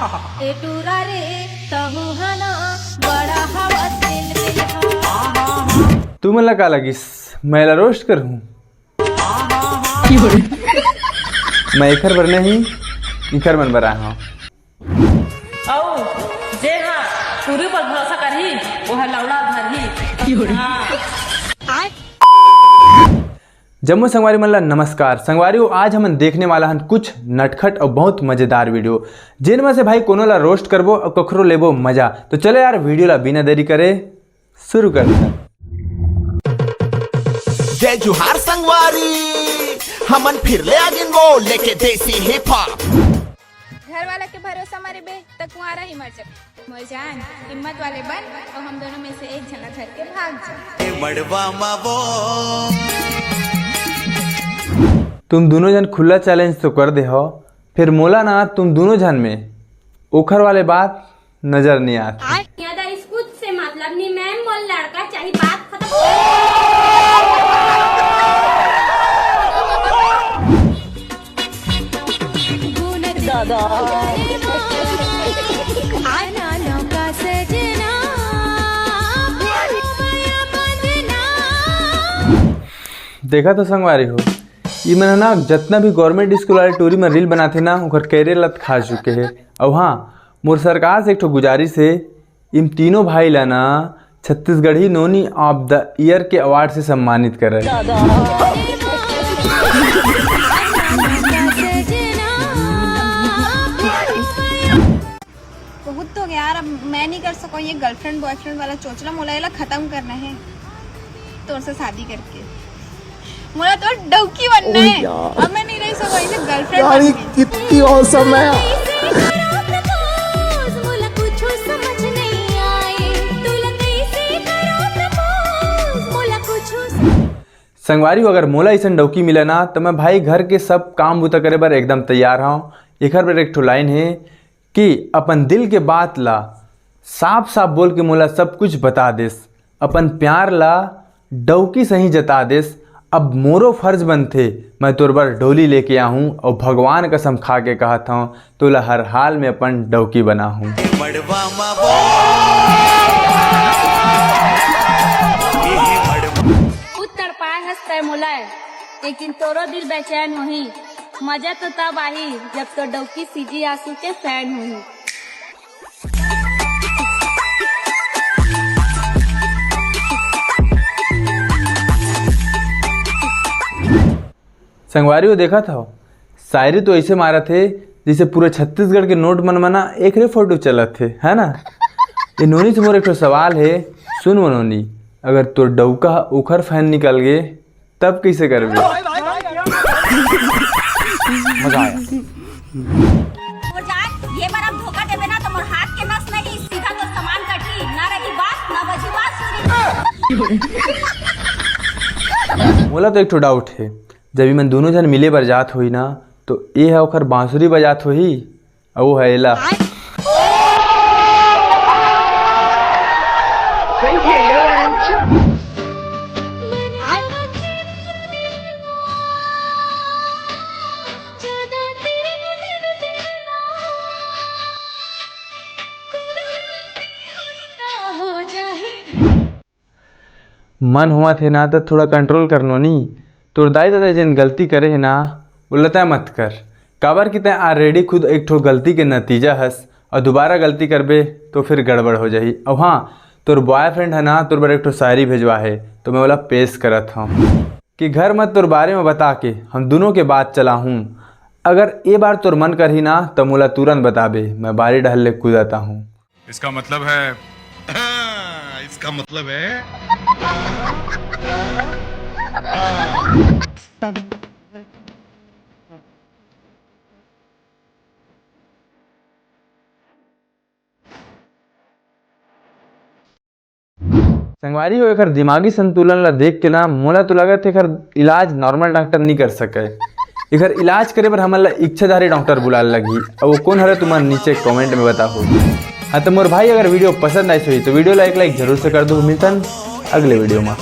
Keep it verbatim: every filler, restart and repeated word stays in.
ए टूरा रे, तहू हना बड़ा हवा तिल तिल हा। तुमन ला का लगिस, मैं ला रोस्ट करहूं? मैं एखर बर नहीं, इखर मन बर आया हूं। अउ जे हा टूरी पर भरोसा करही, वो हा लौड़ा धरही। हाँ। जम्मो संगवारी मन ला नमस्कार। संगवारी हो, आज हमन देखने वाला हन कुछ नटखट और बहुत मजेदार वीडियो, जेन में से भाई कोनो ला रोस्ट करबो और कखरो लेबो मजा। तो चलो यार, वीडियो ला बिना देरी करे शुरू करते हैं। जय जोहार संगवारी, हमन फिर ले आगिन वो लेके देसी हिप हॉप। घर वाला के भरोसा मरे बे, त कुंवारा ही मर जाबे। मोर जान, हिम्मत वाले बन और हम दोनों में से एक झन ला धर के भाग जा। ए मड़वा मा वो। तुम दोनों झन खुला चैलेंज तो कर दे हो, फिर मोला ना तुम दोनों झन में ओखर वाले बात नजर नहीं आत। ज्यादा स्कूल से मतलब नहीं मैम, मोर लड़का चाहिए, बात खत्म। देखा तो संगवारी हो, ई मन ह ना जतना भी गवर्नमेंट स्कूल वाले टूरी में रील बनाथे ना, ओकर कैरियर ला खा चुके हे। अउ हाँ, मोर सरकार से एक ठो गुजारिश हे, इन तीनों भाई ला ना छत्तीसगढ़ी नोनी ऑफ द ईयर के अवार्ड से सम्मानित करे। बहुत हो गया यार, अब मैं नहीं कर सकूँ ये गर्लफ्रेंड बॉयफ्रेंड वाला चोचला, मोला एला खत्म करना है तोर से शादी करके। मोला तो डौकी बनना है। अब मैं नहीं रह सकूँ ऐसे गर्लफ्रेंड यार, बन ये के। कितनी औसम है। संगवारी हो, अगर मोला अइसन डौकी मिले ना, तो मैं भाई घर के सब काम बुता करे बर एकदम तैयार हूँ। एकर बर एक ठो लाइन है कि अपन दिल के बात ला साफ साफ बोल के मोला सब कुछ बता देस, अपन प्यार ला डौकी सही जता देस। अब मोरो फर्ज बनथे, मैं तोर बर डोली लेके आहूं, अउ भगवान कसम खा के कहत हूं, तोला हर हाल में अपन डौकी बनाहूं। मड़वा मा वो। उत्तर पाए हस तय मोला, लेकिन तोरो दिल बेचैन होही। मजा तो तब आही, जब तो डौकी सीजी आंसू के फैन होही। संगवारी हो, देखत हव, शायरी तो ऐसे मारत हे, जैसे पूरे छत्तीसगढ़ के नोट मन म ना एकरे फोटो चलत हे, है ना? ये नोनी से मोर एक ठो सवाल हे, सुन वो नोनी, अगर तोर डौका ह ओखर फैन निकल गे, तब कैसे करबे? मजा आया। मोर जान, ये बार अब धोखा देबे ना तो मोर हाथ के नस नहीं, सीधा तोर सामान कटही, ना रही बास, ना बजी बांसुरी। मोला तो एक ठो डाउट हे, जब इमन दोनों झन मिले बर जात होही ना, तो ए ह ओखर बांसुरी बजात होही, अउ वो ह एला। मन होवत हे ना, त थोड़ा कंट्रोल कर नोनी। तोर दाई ददा जेन गलती करे हे ना, ओला तैं मत कर, काबर कि तैं already खुद एक ठो गलती के नतीजा हस, अउ दोबारा गलती करबे तो फिर गड़बड़ हो जाही। अउ हाँ, तोर बॉयफ्रेंड है ना, तोर बर एक ठो शायरी भेजवा हे, तो मैं ओला पेश करत हूँ कि घर में तोर बारे में बता के हम दोनों के बात चला हूँ। अगर ए बार तोर मन करही ना, तो मोला तुरंत बताबे, मैं बारी डहर ले कूदता हूँ। इसका मतलब है इसका मतलब है। संगवारी हो, एकर दिमागी संतुलन ला देख के ना, मोला तो लगत हे, एकर इलाज नॉर्मल डॉक्टर नहीं कर सके। एकर इलाज करे बर हमन ला इच्छाधारी डॉक्टर बुलाए लगही। अब वो कौन हरे, तुमन नीचे कमेंट में बताओ। हाँ, तो मोर भाई, अगर वीडियो पसंद आइस होही, तो वीडियो ला एक लाइक जरूर से कर दो। मिलतन अगले वीडियो में।